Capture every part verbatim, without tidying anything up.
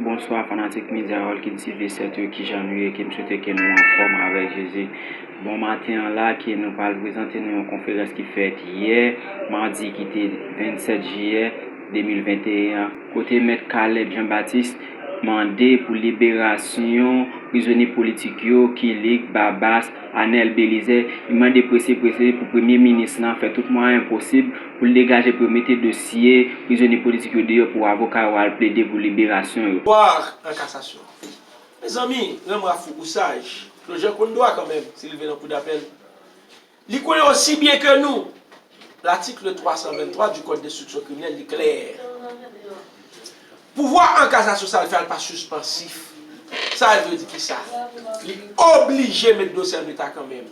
Bonswa fanatik Media World ki n swiv sèt yo, kijan nou ye, ke m swete ke nou anfòm avèk Jezi. Bon maten an la, ke nou pral prezante nou yon konferans ki fèt yè, madi ki te vennsèt jiyè de mil venteyen an, kote Mèt Caleb Jean Baptiste mande pou liberasyon prizonye politik yo, Kilik, Babas, Anèl Belizaire. Li mande prese prese pou premye minis lan fè tout mwayen posib pou l degaje, pou yo mete dosye prizonye politik yo deyò, pou avoka yo al plede pou liberasyon yo. Vwa an kasasyon. Mezanmi, Ranmwafou ou saj. Claude Jean konn dwa kanmenm, si l rive nan kou dapèl. Li konnen osi byen ke nou. L'article trois cent vingt-trois du Code d'instruction criminelle li klè. Pouvwa an kasasyon sa l fè a pa sispansif. Sa vle di kisa? Li oblije met dosye an leta kanmenm.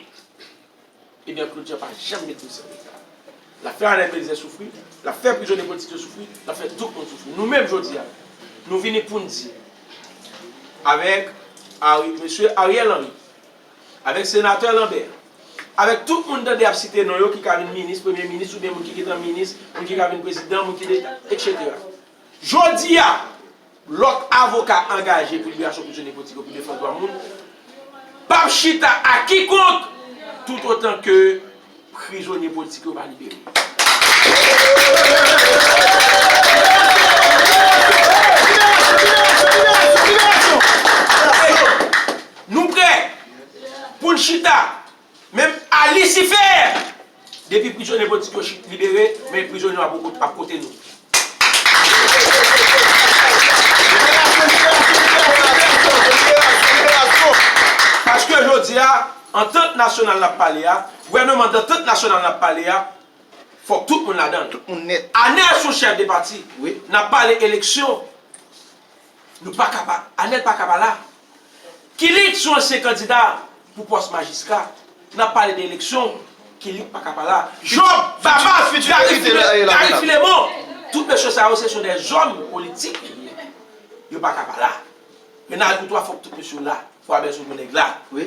Ebyen, Claude Jean pa janm met dosye an leta. L ap fè Anèl Belizaire soufri, l ap fè prizonye politik yo soufri, l ap fè tout moun soufri. Nou menm jodi a, nou vini pou n di, avèk Ari, mesye Ariel Henry, avèk senatè Lambert, avèk tout moun tande ap site non yo ki ka vin minis, premye minis oubyen moun ki gentan minis, moun ki ka vin prezidan, moun ki de, etsetera. Jodi a, lòt avoka angaje pou liberasyon prizonye politik yo, pou defans dwa moun, p ap chita a kikonk toutotan ke prizonye politik yo pa libere. Nou prè pou n chita menm a Lisifè! Depi prizonye politik yo chit libere, men prizonye yo ap, ap kote nou. Paske jodi a, antant nasyonal n ap pale a, gouvènman dantant nasyonal n ap pale a, fòk tout moun ladan l. Tout moun nèt. Anèl se yon chèf de pati. Wi. N ap pale eleksyon. Nou pa ka pa, Anèl pa ka pa la. Kilik se yon ansyen kandida pou pòs majistra. N ap pale de eleksyon, Kilik pa ka pa la. Job, Babas, Gary Filemon, tout mesye sa yo, se son dè zòm politik. Yo pa ka pa la. Men n al pou twa, fòk tout mesye yo la. Fò a bèl sou nèg la. Wi.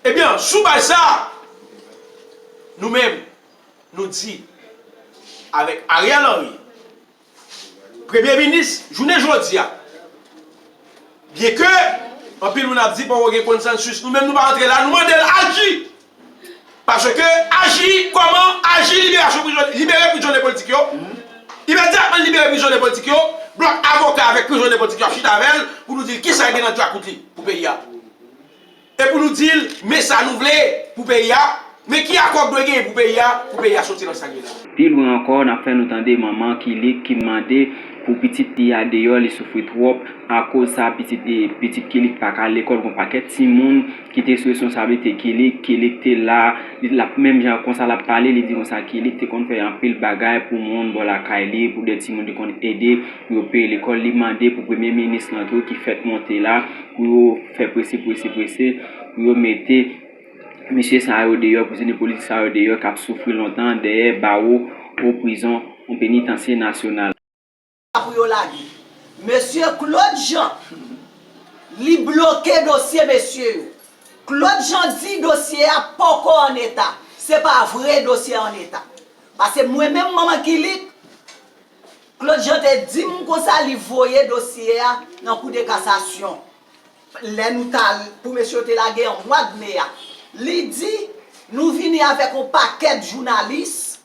Ebyen, sou baz sa, nou menm, nou di, avèk Ariel Henry, premye minis, jounen jodi a, byenke anpil moun ap di poko gen konsansis, nou menm nou pa rantre la, nou mande l aji. Paske aji, kòman aji liberasyon prizon, libere prizonye politik yo, imedyatman libere prizonye politik yo, blòk avoka avèk prizonye politik yo ap chita avè l pou nou di l kisa l gen nan djakout li pou peyi a. E pou nou di l, men sa nou vle pou peyi a, men ki akò k dwe genyen pou peyi a, pou peyi a soti nan sa l ye la. Pi lwen ankò, n ap fè nou tande manman Kilik ki mande pou pitit li a deyò, li soufri twòp akoz sa pitit li, pitit Kilik pa ka al lekòl, gon pakèt timoun ki te sou responsablite Kilik, Kilik te la, li t ap menm jan konsa l ap pale, li di konsa Kilik te konn fè anpil bagay pou moun bò lakay li, pou de timoun li konn ede pou yo peye lekòl, li mande pou premye minis lan tou ki fèk monte la, pou yo fè prese, prese, prese, pou yo mete mesye sa yo deyò, prizonye politik sa yo deyò k ap soufri lontan dèyè bawo o prizon, yon penitansye nasyonal. Pou yo lage. Mesye Claude Jean, li bloke dosye mesye yo. Claude Jean di dosye a poko an eta. Se pa vre dosye a an eta. Paske mwen menm manman Kilik, Claude Jean te di m konsa li voye dosye a nan kou de kasasyon. Lè nou t al pou mesye yo te lage an mwa d me a, li di, nou vini avèk yon pakèt jounalis,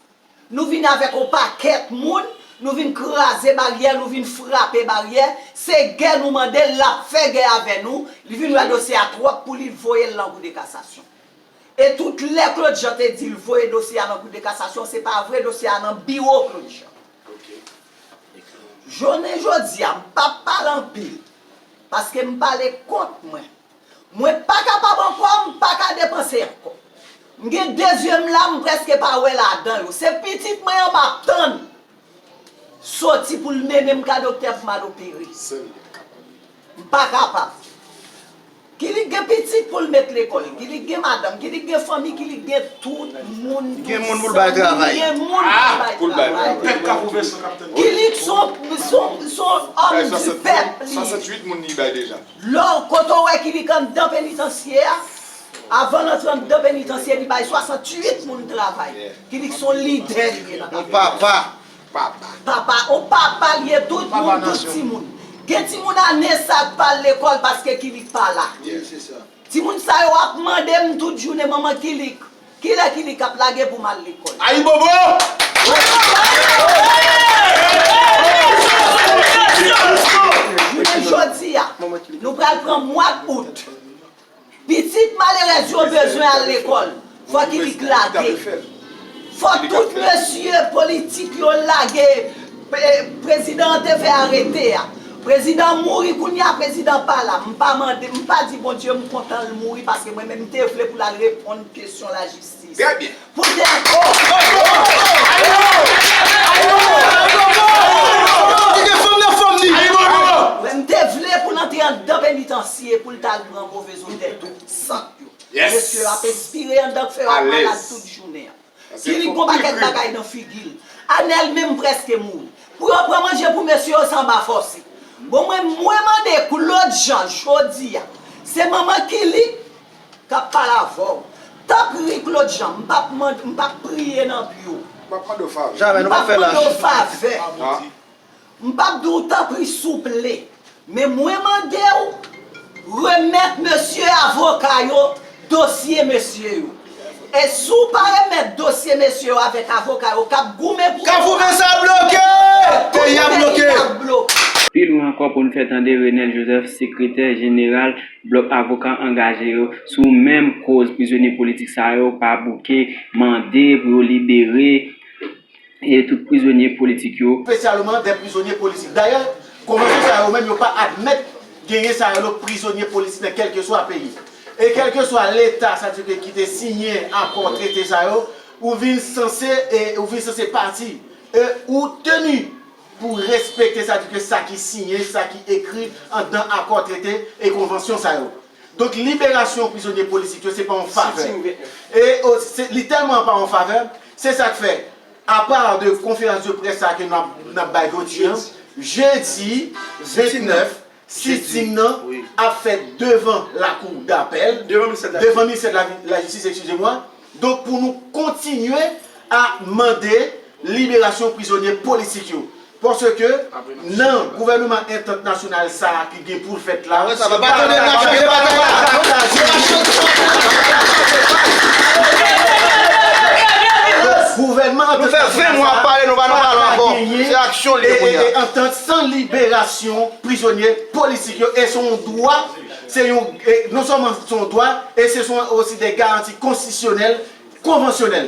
nou vini avèk yon pakèt moun, nou vin kraze baryè, nou vin frape baryè, se gè nou mande l, l ap fè gè avè nou, li vin wè dosye a twòp pou li voye l nan kou de kasasyon. E tout lè Claude Jean te di l voye dosye a nan kou de kasasyon, se pa vre, dosye a nan biwo Claude Jean. Jounen jodi a, m p ap pale anpil, paske m pale kont mwen. Mwen pa kapab ankò, m pa ka depanse ankò. M gen de zye m la, m prèske pa wè ladan yo. Se pitit mwen an m ap tann soti pou l mennen m ka doktè pou m al opere. M pa kapab. Kilik gen pitit pou l met lekòl, Kilik gen madanm, Kilik gen fanmi, Kilik gen tout moun. Gen moun pou l bay travay. Gen moun pou l bay travay. Pèp Kafou Vensan k ap tann. Kilik son, son, son òm di pèp li ye. Swasanntuit moun li bay deja. Lò kote w wè Kilik anndan penitansye a, avan l antre anndan penitansye, li bay swasanntuit moun travay. Kilik son lidè li ye nan. Yon papa. Papa. Papa, on papa li ye, tout moun, tout timoun. Gen timoun ane sa k pa al lekòl paske Kilik pa la. Timoun sa yo ap mande m tout jounen, manman Kilik, kilè Kilik ap lage pou m al lekòl? Ayibobo! Jounen jodi a, nou pral pran mwa out. Pitit malerèz yo bezwen al lekòl. Fò Kilik lage. Fò tout mesye politik yo lage. Prezidan an te fè arete a. Prezidan mouri, kounye a prezidan pa la. M pa mande, m pa di Bondye m kontan l mouri, paske mwen menm m te vle pou l al reponn kesyon lajistis. Pou l te Mwen m te vle pou l antre anndan penitansye pou l t al pran move zodè tou. Sant yo. Mesye yo ap espire anndan k fè yo ap malad tout jounen an. Kilik gon pakèt bagay nan figi l. Anèl menm prèske mouri. Pou yo pran manje pou mesye yo, se anba fòse. Bon, mwen, mwen mande Claude Jean jodi a. Se manman Kilik k ap pale avè w. Tanpri, Claude Jean, m p ap mande, m p ap priye nan pye w. M p ap mande w favè. Jamè, nou p ap fè lach. M p ap mande w favè. M p ap di w tanpri souple, men mwen mande w remèt mesye avoka yo dosye mesye yo. E si w pa remèt dosye mesye yo avèk avoka yo k ap goumen pou Kafou Vensa bloke! Peyi a bloke! Pi lwen ankò pou n fè tande Renel Joseph, sekretè jeneral Blòk Avoka Angaje yo, sou menm koz prizonye politik sa yo pa bouke mande pou yo libere e tout prizonye politik yo. Espesyalman dè prizonye politik. Dayè, konvansyon sa yo menm yo pa admèt genyen sa yo rele prizonye politik nan kèlkeswa peyi. E kèlkeswa leta, sa di ke ki te siyen akò trete sa yo, ou vin sanse, e ou vin sanse pati. E ou teni pou respekte sa di ke sa ki siyen, sa ki ekri andan akò trete e konvansyon sa yo. Donk, liberasyon prizonye politik yo, se pa yon favè. E o, se, li tèlman pa yon favè, se sa k fè, apa de konferans de près sa ke n ap, n ap bay jodi an, jedi vennèf, sitin nan ap fèt devan lakou dapèl, devan ministè de la, lajistis, eskize mwa. Donk, pou nou kontinye a mande liberasyon prizonye politik yo. Paske nan gouvènman antant nasyonal sa a ki gen pou l fèt la, gouvènman antant nasyonal sa a pa ka genyen antant san liberasyon prizonye politik yo. E se yon dwa, se yon, e non sèlman se yon dwa, e se yon osi de garanti konstitisyonèl, konvansyonèl.